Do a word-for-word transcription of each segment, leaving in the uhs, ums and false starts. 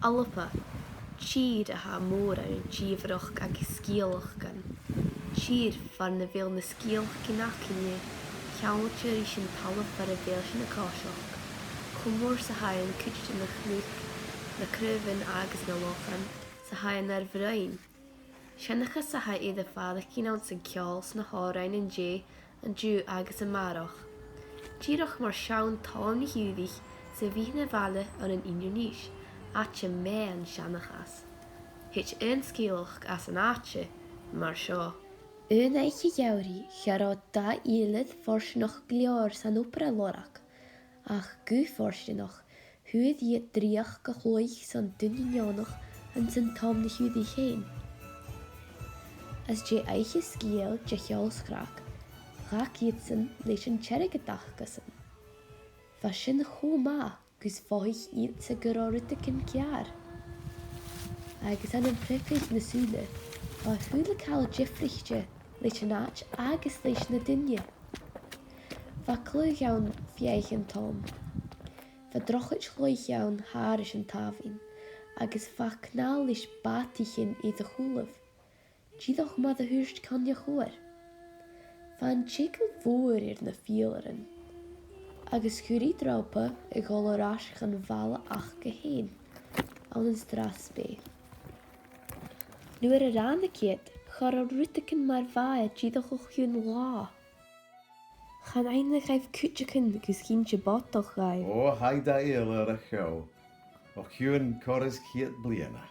Alba, tìr a tha mòr ann an dìomhaireachd agus sgeulachdan. Tìr far na bheil na sgeulachdan againne ceangailte ris an talamh far a bheil sinn a' coiseachd, cho mòr 's a tha an cuid de na cnuic, na craobhan agus na lochan, 's a tha e nar broinn. Seanchas a tha air a bharrachd anns a' cheòl 's na h-òrain an-dè, an-diugh agus a-màireach. Dìreach mar seann Tom na h-Iùdhaich 's a bhitheas na bhaile ann an Inbhir Nis, àite meadhan-seanchais. Thèid aon sgeulachd às an àite mar seo. Aon oidhche gheamhraidh, cha robh dà fhìdhlear fortanach gu leòr san obair a lorg, ach gu fortanach, fhuair iad dreuchd a chluich son duine neònach anns an Tom na h-Iùdhaich fhèin. Às dèidh oidhche sgèil de cheòl 's craic, dh'fhàg iadsan leis an t-airgead acasan. Bha sin cho math gus mhothaich iadsa gun robh rudeigin ceàrr. Agus ann am priobadh na sùla, bha a h-uile càil diofraichte leis an àite agus leis na daoine. Bha cluich ann feuch an Tom. Bha drochaid chluich ann thairis an t-abhainn, agus bha canal leis bàtaichean air a chùlaibh. Dìreach mar a thuirt Coinneach Mhòr. Bha an t-eagal mhòr air na fìdhlearan, agus chuir i dreòpa a dhol air ais chun bhaile aca fhèin, ann an Strathspey. Nuair a ràinig iad, cha robh rudeigin mar a bha e dìreach o chionn latha. Chan aithne dhaibh cuideigin gus cinnteach bodach dhaibh. O, tha i dà fhìdhlear a cheo, o chionn còrr is ceud bliadhna.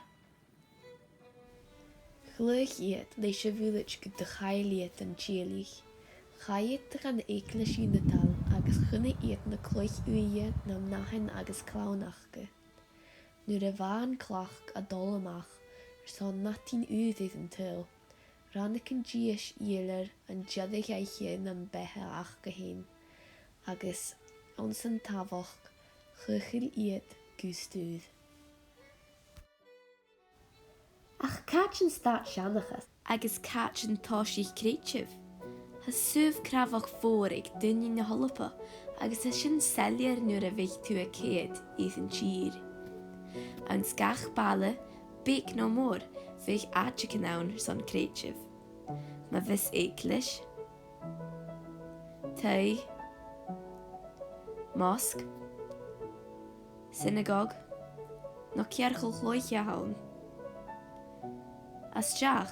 Chluich iad leis a' mhuileid gu do chaill iad an tiodhlaich. Chaidh iad dhan eaglais ionadail agus chunnaic iad na cloich uaighe nam nathan agus clann aca. Nuair a bha an cladh a' dol a-mach airson madainn ùr air an t-saoghal, ràinig an dithis fhìdhlear an deireadh oidhche nam beatha aca fhèin, agus anns an t-sàmhchair, chaochail iad gu stiùir. Ach càit an stad seanchas? Agus càit an tòisich creideamh? Tha saobh cnàmhach mhòr aig daoine na h-Alba, agus tha sin soilleir nuair a bhiodh tu a' coimhead air an tìr. Anns gach baile, beag no mòr, bhiodh àiteachan ann airson creideamh. Ma bhios eaglais, taigh, mosque, synagogue, no cearcall-chluiche ann. A-steach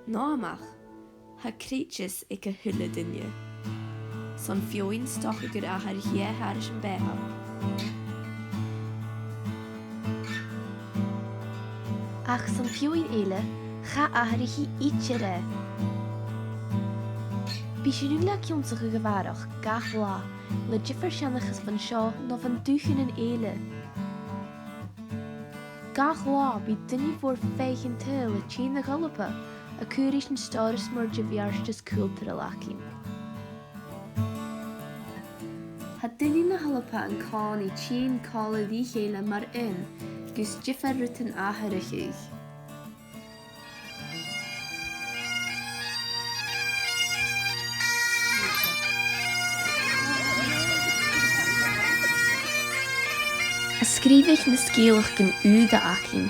no a-mach, tha creideas aig a h-uile duine. Son feadhainn 's dòcha gur atharraicheadh e thairis am beatha. Ach son feadhainn eile, cha atharraicheadh idir e. Bidh sinn uile ag ionnsachadh a bharrachd gach latha le diofar sheanchas bhon seo no bhon dùthchannan eile. Gach latha bidh duine mhòr fhèin a' tighinn a dh'Alba a' cur ris an stòras mòr de bheartas cultarail againn. Tha daoine na h-Alba an-còmhnaidh a' tighinn còmhla ri chèile mar aon gus diofar rudan atharrachadh. A' sgrìobhadh nan sgeulachdan ùra againn,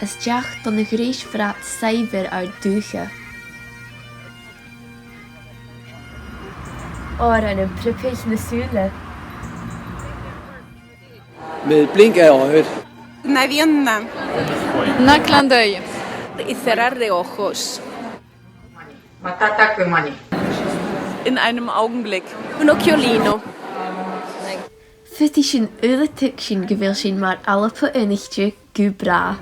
a-steach dhan a' ghreis bhràth shaibhir ar dùthcha. Òran am priobadh na sùla. Mil blink e òthair. Na bhionnan. Na clann-daoine. Y cerrar de ojos. Matata que mani. In einem Augenblick. Un occhiolino. Faodaidh sinn uile tuigsinn gu bheil sinn mar Alba aonaichte gu bràth.